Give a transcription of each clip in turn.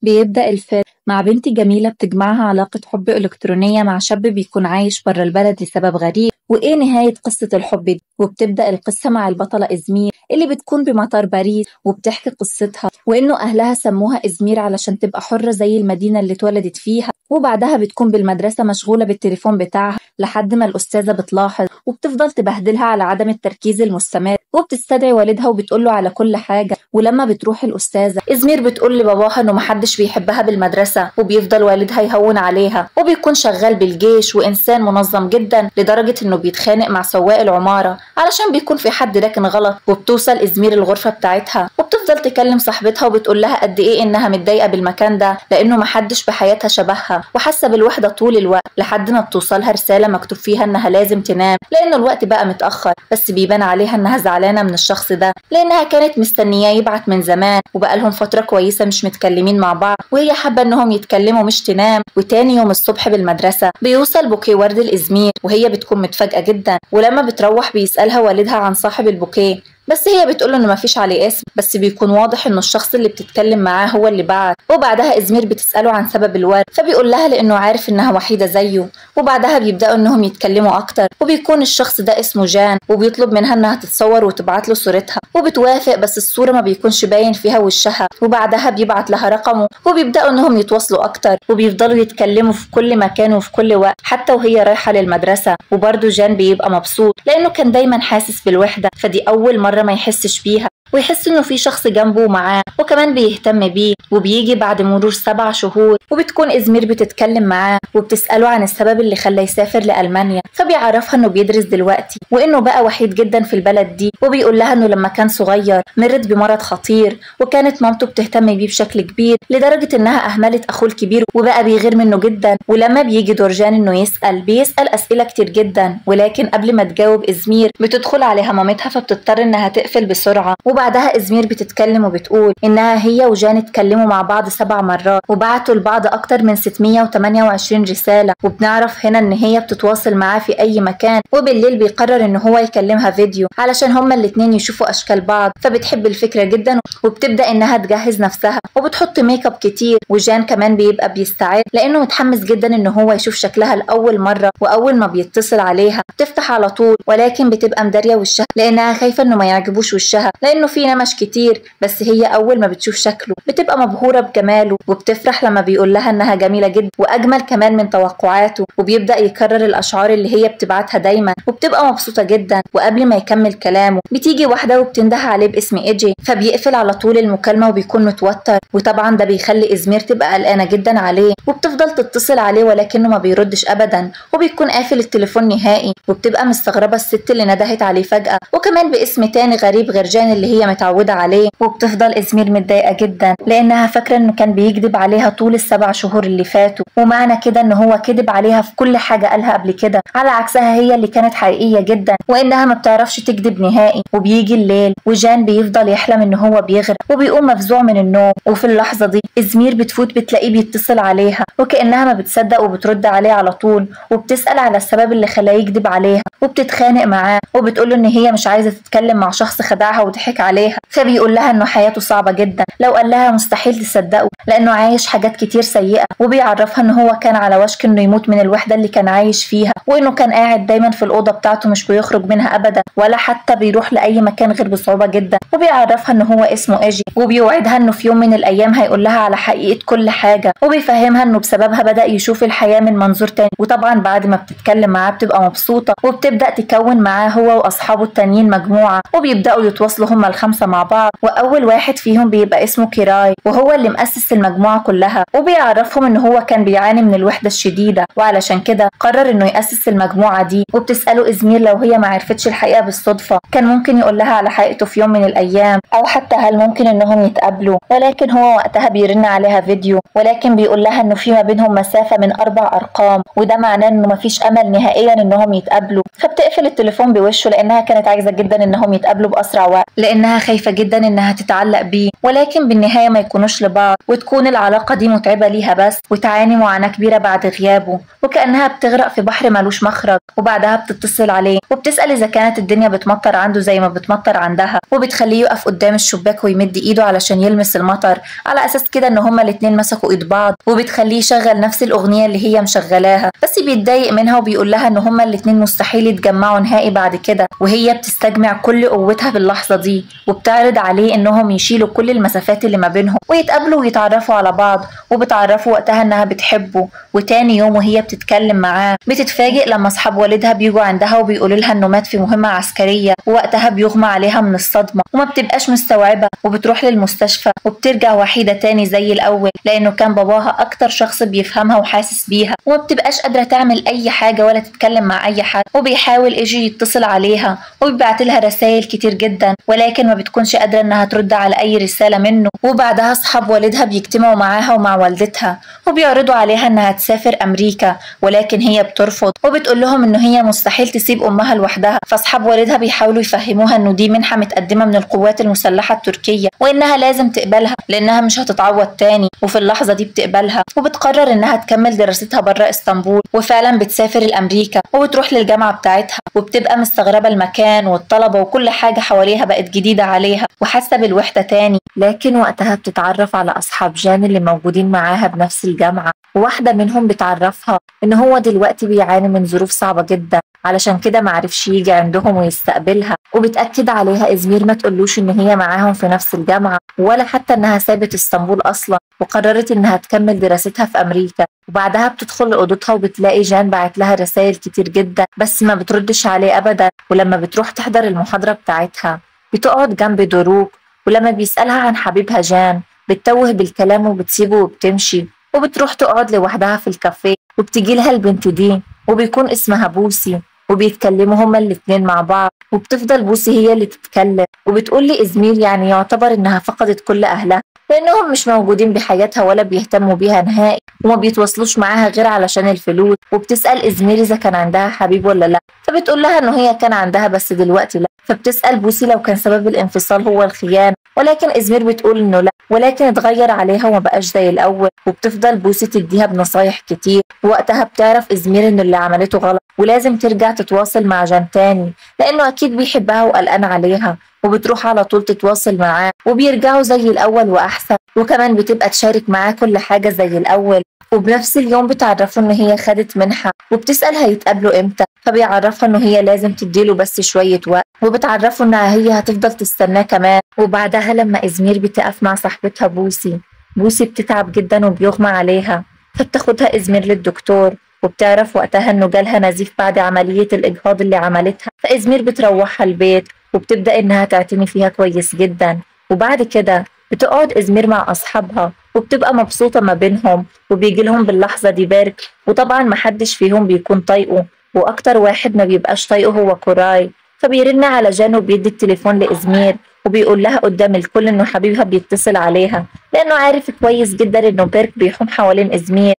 بيبدأ الفيلم مع بنت جميلة بتجمعها علاقة حب إلكترونية مع شاب بيكون عايش برا البلد لسبب غريب، وإيه نهاية قصة الحب دي؟ وبتبدأ القصة مع البطلة إزمير اللي بتكون بمطار باريس، وبتحكي قصتها وإنه أهلها سموها إزمير علشان تبقى حرة زي المدينة اللي اتولدت فيها. وبعدها بتكون بالمدرسة مشغولة بالتليفون بتاعها لحد ما الأستاذة بتلاحظ وبتفضل تبهدلها على عدم التركيز المستمر، وبتستدعي والدها وبتقوله على كل حاجة. ولما بتروح الأستاذة إزمير بتقول لباباها إنه محدش بيحبها بالمدرسة، وبيفضل والدها يهون عليها، وبيكون شغال بالجيش وإنسان منظم جدا لدرجة إنه بيتخانق مع سواق العمارة علشان بيكون في حد راكن غلط. وبتوصل إزمير الغرفة بتاعتها وبتفضل تكلم صاحبتها وبتقول لها قد إيه إنها متضايقة بالمكان ده لأنه محدش بحياتها شبهها وحاسة بالوحدة طول الوقت، لحد ما بتوصلها رسالة مكتوب فيها إنها لازم تنام لأنه الوقت بقى متأخر. بس بيبان عليها إنها زعلانة من الشخص ده لأنها كانت مستنياه يبعت من زمان وبقالهم فترة كويسة مش متكلمين مع بعض، وهي حابة إنهم يتكلموا مش تنام. وتاني يوم الصبح بالمدرسة بيوصل بوكيه ورد لإزمير وهي بتكون متفاجئة جدا. ولما بتروح بيسألها والدها عن صاحب البوكيه، بس هي بتقوله انه مفيش عليه اسم، بس بيكون واضح انه الشخص اللي بتتكلم معاه هو اللي بعت. وبعدها إزمير بتسأله عن سبب الورد فبيقول لها لانه عارف انها وحيدة زيه. وبعدها بيبدأوا انهم يتكلموا اكتر، وبيكون الشخص ده اسمه جان، وبيطلب منها انها تتصور وتبعت له صورتها وبتوافق، بس الصورة ما بيكونش باين فيها وشها. وبعدها بيبعت لها رقمه وبيبدأوا انهم يتواصلوا اكتر، وبيفضلوا يتكلموا في كل مكان وفي كل وقت حتى وهي رايحة للمدرسة. وبرده جان بيبقى مبسوط لانه كان دايما حاسس بالوحدة، فدي اول مرة ما يحسش بيها ويحس انه في شخص جنبه ومعاه وكمان بيهتم بيه. وبيجي بعد مرور 7 شهور وبتكون إزمير بتتكلم معاه وبتسأله عن السبب اللي خلاه يسافر لألمانيا، فبيعرفها انه بيدرس دلوقتي وانه بقى وحيد جدا في البلد دي. وبيقول لها انه لما كان صغير مرض بمرض خطير وكانت مامته بتهتم بيه بشكل كبير لدرجة انها اهملت اخوه الكبير وبقى بيغير منه جدا. ولما بيجي دورجان انه يسأل بيسأل اسئلة كتير جدا، ولكن قبل ما تجاوب إزمير بتدخل عليها مامتها فبتضطر انها تقفل بسرعة. وبعدها إزمير بتتكلم وبتقول إنها هي وجان اتكلموا مع بعض 7 مرات وبعتوا لبعض أكتر من 628 رسالة، وبنعرف هنا إن هي بتتواصل معاه في أي مكان. وبالليل بيقرر إن هو يكلمها فيديو علشان هما الاتنين يشوفوا أشكال بعض، فبتحب الفكرة جدا وبتبدأ إنها تجهز نفسها وبتحط make up كتير. وجان كمان بيبقى بيستعد لأنه متحمس جدا إن هو يشوف شكلها لأول مرة. وأول ما بيتصل عليها بتفتح على طول، ولكن بتبقى مدارية وشها لأنها خايفة إنه ما يعجبوش وشها لأنه في نمش كتير. بس هي اول ما بتشوف شكله بتبقى مبهوره بجماله وبتفرح لما بيقول لها انها جميله جدا واجمل كمان من توقعاته. وبيبدا يكرر الاشعار اللي هي بتبعتها دايما وبتبقى مبسوطه جدا. وقبل ما يكمل كلامه بتيجي واحده وبتنده عليه باسم ايجي، فبيقفل على طول المكالمه وبيكون متوتر. وطبعا ده بيخلي إزمير تبقى قلقانه جدا عليه وبتفضل تتصل عليه ولكنه ما بيردش ابدا وبيكون قافل التليفون نهائي. وبتبقى مستغربه الست اللي ندهت عليه فجاه وكمان باسم تاني غريب غير جان اللي هي متعودة عليه. وبتفضل إزمير متضايقة جدا لأنها فاكرة إنه كان بيكذب عليها طول ال7 شهور اللي فاتوا، ومعنى كده إن هو كذب عليها في كل حاجة قالها قبل كده، على عكسها هي اللي كانت حقيقية جدا وإنها ما بتعرفش تكذب نهائي. وبيجي الليل وجان بيفضل يحلم إن هو بيغرق وبيقوم مفزوع من النوم. وفي اللحظة دي إزمير بتفوت بتلاقيه بيتصل عليها وكأنها ما بتصدق وبترد عليه على طول، وبتسأل على السبب اللي خلاه يكذب عليها وبتتخانق معاه وبتقوله إن هي مش عايزة تتكلم مع شخص خدعها وضحك عليها. فبيقول لها انه حياته صعبة جدا، لو قال لها مستحيل تصدقه لانه عايش حاجات كتير سيئة. وبيعرفها ان هو كان على وشك انه يموت من الوحدة اللي كان عايش فيها، وانه كان قاعد دايما في الأوضة بتاعته مش بيخرج منها ابدا ولا حتى بيروح لأي مكان غير بصعوبة جدا. وبيعرفها ان هو اسمه ايجي وبيوعدها انه في يوم من الايام هيقول لها على حقيقة كل حاجة، وبيفهمها انه بسببها بدأ يشوف الحياة من منظور تاني. وطبعا بعد ما بتتكلم معاه بتبقى مبسوطة وبتبدأ تكون معاه هو واصحابه التانيين مجموعة، وبيبدأوا يتواصلوا هما ال5 مع بعض. واول واحد فيهم بيبقى اسمه كيراي وهو اللي مؤسس المجموعة كلها، وبيعرفهم ان هو كان بيعاني من الوحدة الشديدة وعلشان كده قرر انه يأسس المجموعة دي. وبتسأله إزمير لو هي ما عرفتش الحقيقة بالصدفة كان ممكن يقول لها على حقيقته في يوم من الايام، او حتى هل ممكن انهم يتقابلوا، ولكن هو وقتها بيرن عليها فيديو ولكن بيقول لها انه في ما بينهم مسافة من 4 ارقام وده معناه انه ما فيش امل نهائيا انهم يتقابلوا. فبتقفل التليفون بوشه لانها كانت عايزة جدا انهم يتقابلوا باسرع وقت لانها خايفة جدا انها تتعلق بيه، ولكن بالنهاية ما يكونوش لبعض. وتكون وبتكون العلاقة دي متعبة ليها بس، وتعاني معاناة كبيرة بعد غيابه، وكأنها بتغرق في بحر ملوش مخرج. وبعدها بتتصل عليه وبتسأل إذا كانت الدنيا بتمطر عنده زي ما بتمطر عندها، وبتخليه يقف قدام الشباك ويمد إيده علشان يلمس المطر، على أساس كده إن هما الاتنين مسكوا إيد بعض، وبتخليه يشغل نفس الأغنية اللي هي مشغلاها، بس بيتضايق منها وبيقول لها إن هما الاتنين مستحيل يتجمعوا نهائي بعد كده. وهي بتستجمع كل قوتها باللحظة دي، وبتعرض عليه إنهم يشيلوا كل المسافات اللي ما بينهم ويتقابلوا ويتعرفوا على بعض، وبتعرفوا وقتها إنها بتحبه. وتاني يوم وهي بتتكلم معاه بتتفاجئ لما أصحاب والدها بيجوا عندها وبيقولوا لها إنه مات في مهمة عسكرية، ووقتها بيغمى عليها من الصدمة وما بتبقاش مستوعبة، وبتروح للمستشفى وبترجع وحيدة تاني زي الأول، لأنه كان باباها أكتر شخص بيفهمها وحاسس بيها، وما بتبقاش قادرة تعمل أي حاجة ولا تتكلم مع أي حد. وبيحاول إيجي يتصل عليها وبيبعت لها رسائل كتير جدا، ولكن ما بتكونش قادرة إنها ترد على أي رسالة منه. وبعدها أصحاب والدها بيجتمعوا معاها ومع والدتها وبيعرضوا عليها إنها تسافر أمريكا، ولكن هي بترفض وبتقول لهم إنه هي مستحيل تسيب أمها لوحدها. فأصحاب والدها بيحاولوا يفهموها إنه دي منحة متقدمة من القوات المسلحة التركية وإنها لازم تقبلها لأنها مش هتتعوض تاني. وفي اللحظة دي بتقبلها وبتقرر إنها تكمل دراستها بره اسطنبول، وفعلا بتسافر لأمريكا وبتروح للجامعة بتاعتها، وبتبقى مستغربة المكان والطلبة وكل حاجة حواليها بقت جديدة عليها وحاسة بالوحدة تاني. لكن وقتها بتتعرف على أصحاب جان اللي موجودين معاها بنفس الجامعة، وواحدة منهم بتعرفها إن هو دلوقتي بيعاني من ظروف صعبة جدا، علشان كده معرفش يجي عندهم ويستقبلها. وبتأكد عليها إزمير ما تقولوش إن هي معاهم في نفس الجامعة ولا حتى إنها سابت اسطنبول أصلا، وقررت إنها تكمل دراستها في أمريكا. وبعدها بتدخل لأوضتها وبتلاقي جان بعت لها رسائل كتير جدا بس ما بتردش عليه أبدا. ولما بتروح تحضر المحاضرة بتاعتها بتقعد جنب دروك، ولما بيسألها عن حبيبها جان بتتوه بالكلام وبتسيبه وبتمشي، وبتروح تقعد لوحدها في الكافيه. وبتجي لها البنت دي وبيكون اسمها بوسي، وبيتكلموا هما الاتنين مع بعض، وبتفضل بوسي هي اللي تتكلم وبتقول لإزمير يعني يعتبر إنها فقدت كل أهلها لأنهم مش موجودين بحياتها ولا بيهتموا بيها نهائي وما بيتواصلوش معاها غير علشان الفلوس. وبتسأل إزمير إذا كان عندها حبيب ولا لا، فبتقول لها إنه هي كان عندها بس دلوقتي لا. فبتسأل بوسي لو كان سبب الانفصال هو الخيانة، ولكن إزمير بتقول إنه لا، ولكن اتغير عليها وما بقاش زي الأول. وبتفضل بوسي تديها بنصايح كتير، ووقتها بتعرف إزمير إنه اللي عملته غلط ولازم ترجع تتواصل مع جان تاني لأنه أكيد بيحبها وقلقان عليها. وبتروح على طول تتواصل معاه وبيرجعوا زي الأول وأحسن، وكمان بتبقى تشارك معاه كل حاجة زي الأول. وبنفس اليوم بتعرفوا إن هي خدت منحة، وبتسأل هيتقابلوا إمتى، فبيعرفها إنه هي لازم تديله بس شوية وقت، وبتعرفوا إنها هي هتفضل تستناه كمان. وبعدها لما إزمير بتقف مع صاحبتها بوسي، بوسي بتتعب جدا وبيغمى عليها، فبتاخدها إزمير للدكتور، وبتعرف وقتها إنه جالها نزيف بعد عملية الإجهاض اللي عملتها. فإزمير بتروحها البيت وبتبدأ إنها تعتني فيها كويس جدا. وبعد كده بتقعد إزمير مع أصحابها وبتبقى مبسوطة ما بينهم، وبيجي لهم باللحظة دي بارك، وطبعا محدش فيهم بيكون طايقه، وأكتر واحد ما بيبقاش طايقه هو كوراي. فبيرن على جان وبيدي التليفون لإزمير وبيقول لها قدام الكل إنه حبيبها بيتصل عليها لأنه عارف كويس جدا إنه بيرك بيحوم حوالين إزمير.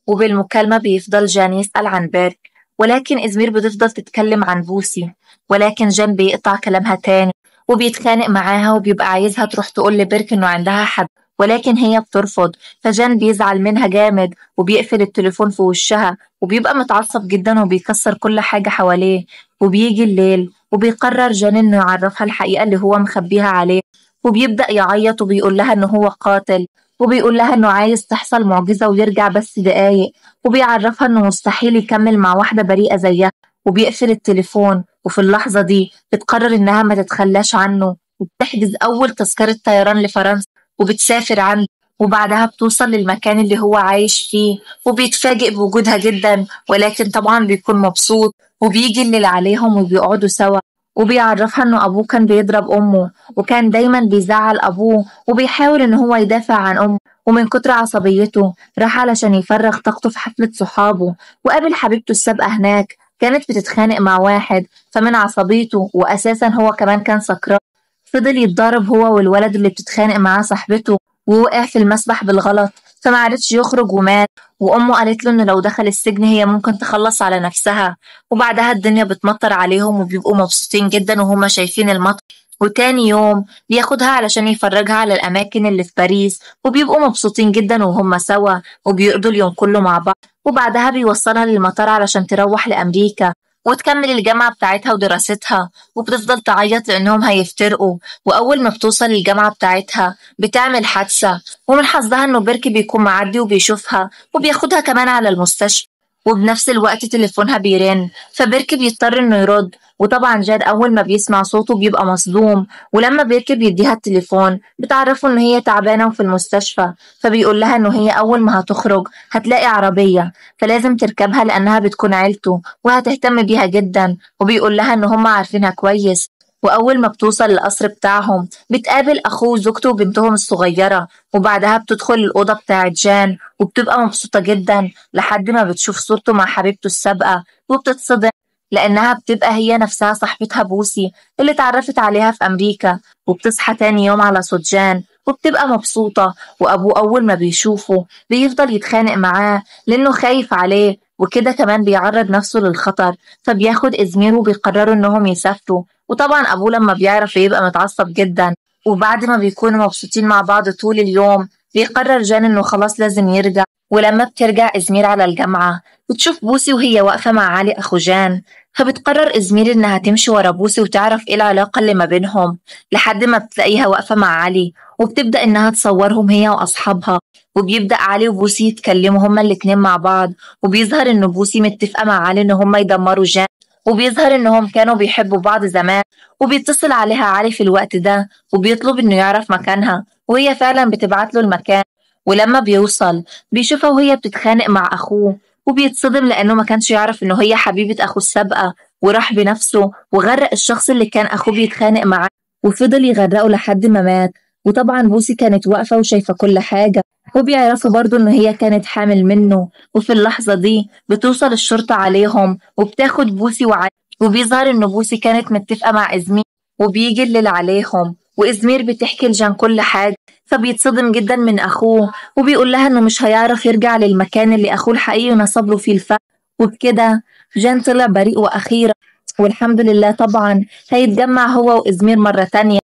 وبالمكالمة بيفضل جان يسأل عن بيرك، ولكن إزمير بتفضل تتكلم عن بوسي، ولكن جان بيقطع كلامها تاني وبيتخانق معاها وبيبقى عايزها تروح تقول لبيرك إنه عندها حد، ولكن هي بترفض. فجان بيزعل منها جامد وبيقفل التليفون في وشها وبيبقى متعصب جدا وبيكسر كل حاجة حواليه. وبيجي الليل وبيقرر جان إنه يعرفها الحقيقة اللي هو مخبيها عليه، وبيبدأ يعيط وبيقول لها إنه هو قاتل، وبيقول لها إنه عايز تحصل معجزة ويرجع بس دقايق، وبيعرفها إنه مستحيل يكمل مع واحدة بريئة زيها، وبيقفل التليفون. وفي اللحظة دي بتقرر إنها ما تتخلاش عنه، وبتحجز أول تذكرة طيران لفرنسا وبتسافر عنده. وبعدها بتوصل للمكان اللي هو عايش فيه وبيتفاجئ بوجودها جدا، ولكن طبعا بيكون مبسوط. وبيجي الليل عليهم وبيقعدوا سوا، وبيعرفها إنه أبوه كان بيضرب أمه وكان دايما بيزعل أبوه وبيحاول إن هو يدافع عن أمه، ومن كتر عصبيته راح علشان يفرغ طاقته في حفلة صحابه وقابل حبيبته السابقة هناك. كانت بتتخانق مع واحد، فمن عصبيته وأساسا هو كمان كان سكران فضل يتضارب هو والولد اللي بتتخانق معاه صاحبته، ووقع في المسبح بالغلط فمعرفش يخرج ومات. وأمه قالت له إنه لو دخل السجن هي ممكن تخلص على نفسها. وبعدها الدنيا بتمطر عليهم وبيبقوا مبسوطين جدا وهما شايفين المطر. وتاني يوم بياخدها علشان يفرجها على الأماكن اللي في باريس، وبيبقوا مبسوطين جدا وهم سوا، وبيقضوا اليوم كله مع بعض. وبعدها بيوصلها للمطار علشان تروح لأمريكا وتكمل الجامعة بتاعتها ودراستها، وبتفضل تعيط لأنهم هيفترقوا. وأول ما بتوصل الجامعة بتاعتها بتعمل حادثة، ومن حظها إنه بيرك بيكون معدي وبيشوفها وبياخدها كمان على المستشفى. وبنفس الوقت تليفونها بيرن، فبيرك بيضطر إنه يرد. وطبعا جاد أول ما بيسمع صوته بيبقى مصدوم، ولما بيرك بيديها التليفون بتعرفه إن هي تعبانة وفي المستشفى، فبيقول لها إنه هي أول ما هتخرج هتلاقي عربية فلازم تركبها لأنها بتكون عيلته وهتهتم بيها جدا، وبيقول لها إن هم عارفينها كويس. وأول ما بتوصل للقصر بتاعهم بتقابل أخوه وزوجته وبنتهم الصغيرة، وبعدها بتدخل الأوضة بتاعت جان وبتبقى مبسوطة جدا لحد ما بتشوف صورته مع حبيبته السابقة، وبتتصدم لأنها بتبقى هي نفسها صاحبتها بوسي اللي اتعرفت عليها في أمريكا. وبتصحى تاني يوم على صوت جان وبتبقى مبسوطة، وأبوه أول ما بيشوفه بيفضل يتخانق معاه لأنه خايف عليه، وكده كمان بيعرض نفسه للخطر، فبياخد إزمير وبيقرروا إنهم يسافروا. وطبعا أبوه لما بيعرف يبقى متعصب جدا. وبعد ما بيكونوا مبسوطين مع بعض طول اليوم بيقرر جان إنه خلاص لازم يرجع. ولما بترجع إزمير على الجامعة بتشوف بوسي وهي واقفة مع علي أخو جان، فبتقرر إزمير إنها تمشي ورا بوسي وتعرف إيه العلاقة اللي ما بينهم، لحد ما بتلاقيها واقفة مع علي وبتبدأ إنها تصورهم هي وأصحابها. وبيبدأ علي وبوسي يتكلموا هما الاتنين مع بعض، وبيظهر إن بوسي متفقة مع علي إن هما يدمروا جان، وبيظهر إنهم كانوا بيحبوا بعض زمان. وبيتصل عليها علي في الوقت ده وبيطلب إنه يعرف مكانها، وهي فعلا بتبعت له المكان. ولما بيوصل بيشوفها وهي بتتخانق مع أخوه، وبيتصدم لأنه ما كانش يعرف إنه هي حبيبة أخوه السابقة، وراح بنفسه وغرق الشخص اللي كان أخوه بيتخانق معاه وفضل يغرقه لحد ما مات. وطبعا بوسي كانت واقفة وشايفة كل حاجة، وبيعرفوا برضو إن هي كانت حامل منه. وفي اللحظة دي بتوصل الشرطة عليهم وبتاخد بوسي وعلي، وبيظهر إن بوسي كانت متفقة مع إزمير، وبيجي الليل عليهم وإزمير بتحكي لجان كل حاجة، فبيتصدم جدا من أخوه وبيقول لها إنه مش هيعرف يرجع للمكان اللي أخوه الحقيقي نصب له فيه الفخ. وبكده جان طلع بريء وأخيرا، والحمد لله طبعا هيتجمع هو وإزمير مرة تانية.